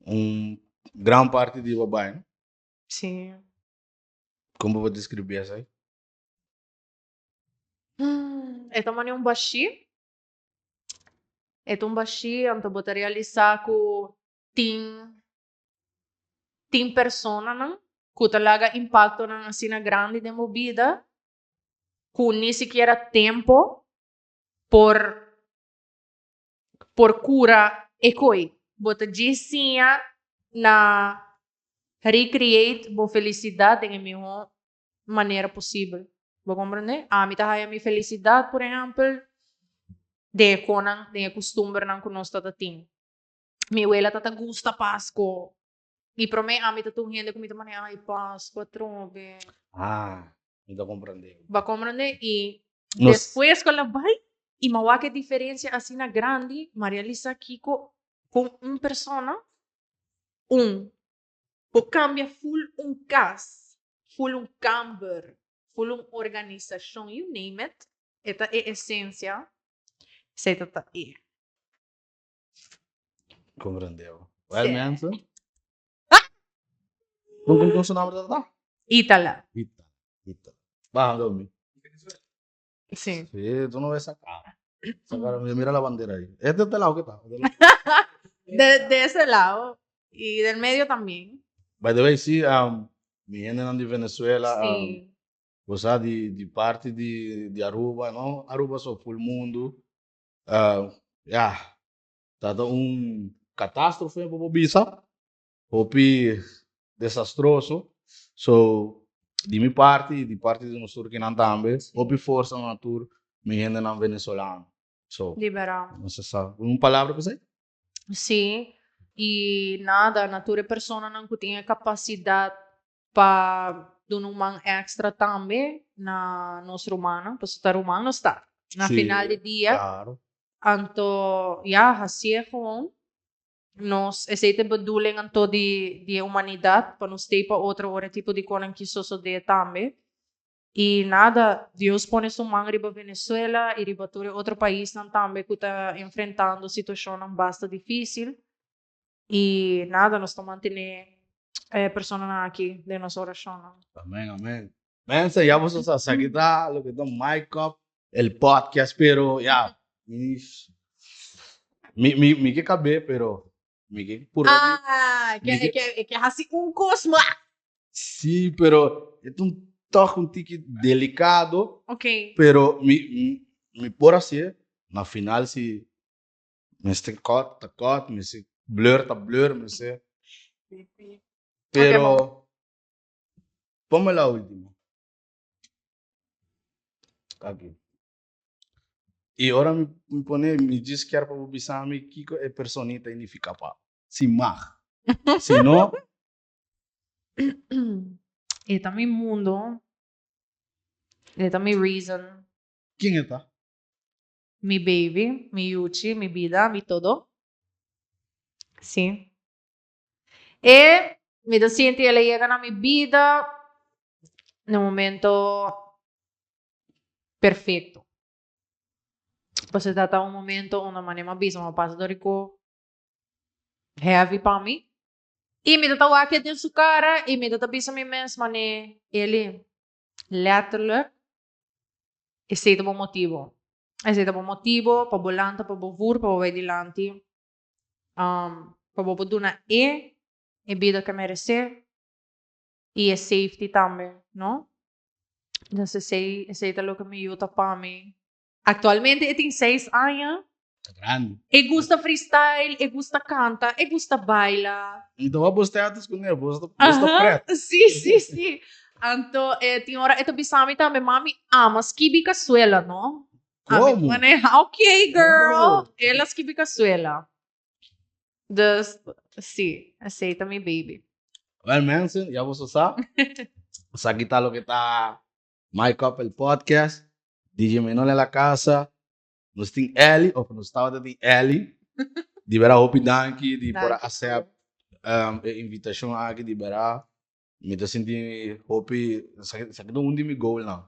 un gran parti di bo bai, no? Sí. Kon bo por deskribí esei? E ta mane un bashí. E ta un bashí, anto bo ta realisá ku tin tin personanan ku ta laga impaktonan asina grandi den bo bida ku ni sikiera tempo por por kura e koi. Bo ta djis siña na recreate bo felisidat den e mihó manera posibel. Bo komprendé? Ami ta haya mi felisidat, por ehèmpel, Den e konan, den e kustumbernan ku nos ta tin. Mi wela ta ta gusta Pasko. I promé ami ta tur hende ku mi ta manera, ai Pasko atrobe. Ah, mi ta komprendé. Bo a komprendé? I despues ku el a bai i mi a wak e diferensia asina grandi, mi a realisá kiko kon un persona, un, por kambia ful un kas, ful un kamber, ful un organisashon, you name it, e ta e esensia, esei ta ta e. Comprendeu. Well, mensen. Con, con, con su nombre ta? Itala. Itala. Itala. Baja, Domi. Sí. Sí, tú no ves esa cara. Esa cara, mira la bandera ahí. ¿Es de este lado que está? De, de ese lado. Y del medio también. By the way, sí, um, mi gente de Venezuela, um, Sí. o sea, di, di parte di, di Aruba, no? Aruba so full mundo. Uh, ya, ta ta un catástrofe pa bo bisa, hopi desastroso. So, di mi parti y di parti di nos tur kinan tambe, hopi forsa na tur mi hendenan venezolano. So, Liberá. no se sa. Un palabra pa esei? Sí, y nada, na tur e personanan cu tin e capacidad pa duna un man extra tambe na nos rumannan, pasobra ta ruman nos ta na Sí, final di dia. claro. Anto ya, hacié gewoon. Nos, esei ta e bedoeling anto di di e humanidad, pa nos stay pa otro ora e tipo di konan ki sosodé tambe. I nada, Dios pone su man riba Venezuela i riba tur e otro paisnan tambe ku ta enfrentando situashonnan basta difísil. I nada, nos ta mantené e personanan aki den nos orashonnan. Amén, amén. Mensen, ya boso sa, esaki ta loke ta Mic Up, el podcast, pero ya, mi, mi, mi, mi ke kab'é, pero mi ke purba di. Ah, Mi ke, ke, ke, ke hasi un kos mas. Sí, pero e ta un tòg un tiki delikado, Ok. pero mi, mi, mi por hasié, na final si Mester cut ta cut, mester blur ta blur, mester. Pero ponme la ultima. Aki. Y ora mi, mi pone, mi djis kier pa bo bisa mi kiko e personita significa pa bo. Si mag. Si no. E ta mi mundo. E ta mi reason. Ken e ta? Mi baby, mi yuchi, mi bida, mi todo. Sí. E mi ta sinti el a yega na mi bida na un momento perfecto. Pasobra ta ta un momento unda manera mi a bisa mi a pasa dor di ku heavy pa mi. I mi ta ta wak den su cara i mi ta ta bisa mi mes mane Eli, letterlijk Esei ta bo motibo. Esei ta bo motibo pa bo lanta, pa bo vur, pa bo bai dilanti, pa bo por duna e e bida ke meresé i e safety tambe, no? Entonces esei, esei ta loke mi yu ta pa mi. Actualmente e tin seis aña. Ta grandi. E gusta freestyle, e gusta canta, e gusta baila. Anto bo status cu ne, bo ta pret. Si, si, si. Anto e tin ora e ta bisa mi tambe, mami ama skibi casuela, no? Como? Ami maneha, ok girl. El a skibi casuela. Dus, si, esey ta mi baby. Well mensen, ya boso sa. Esaki ta loke ta My Couple Podcast. DJ Menol en la casa. Nos tin Elly, of nos tabata tin Elly. Di bera hopi danki di por a accept um, e invitacion aki di bera. Mi ta sinti hopi, esaki esaki ta un di mi goalnan.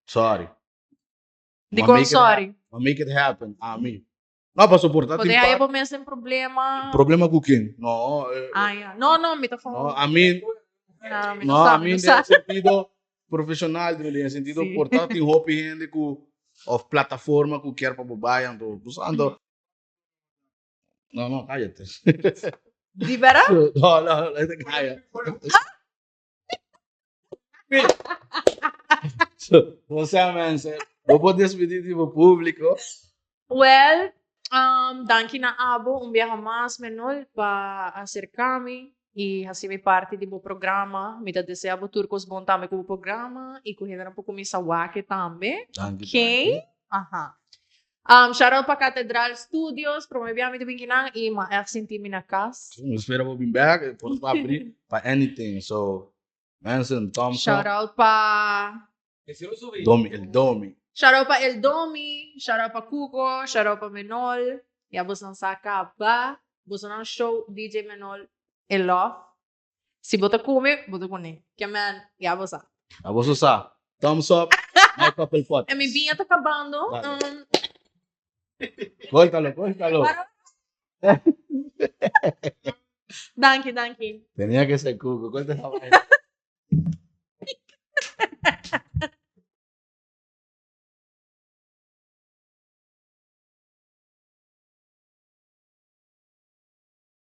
Sorry. Di Ma kon make it sorry? Ma make it happen, ami. No, paso por ta Bo tin ta haya par bo mes den problema. Problema ku ken? No, eh, Ah, ya. No, no, mi ta no, gewoon. ami No, mi no No, sa, a mi mi no den sa. sentido profesional, den sentido Sí. por ta tin hopi hende ku of plataforma ku kier pa bo bai anto bo sa anto No, no, cállate. Di bera? No, no, no, te calla. So, o sea, mensen, bo por despedí di bo público. Well, um, danki na abo un biaha mas, Menol, pa acerca mi y haci mi parti di bo programa. Mi ta desea bo tur cos bon tambe cu bo programa y cu hendenan por cuminsa wak tambe. Danki, Okay? danki. Aha. Shout out pa Catedral Studios, prome bia mi ta bin kinan y m'a echt sinti mi na cas. Mi spera bo bin bek, por pa abri pa anything. So, mensen, thumbs Shout up. out pa Domi, El Domi. Shout out pa El Domi, shout out pa Cuco, shout out pa Menol. Ya boso sa caba. Boso nan show DJ Menol e love. Si bo ta kume, bo ta kuné. Ke men, ya bo sa. Ya bo sa. Thumbs up, My Couple Podcast. E mi biña ta kabando. Dale. Córtalo, córtalo. Para. Danki, danki. Tenía que ser Cuco. Corta esa vaina.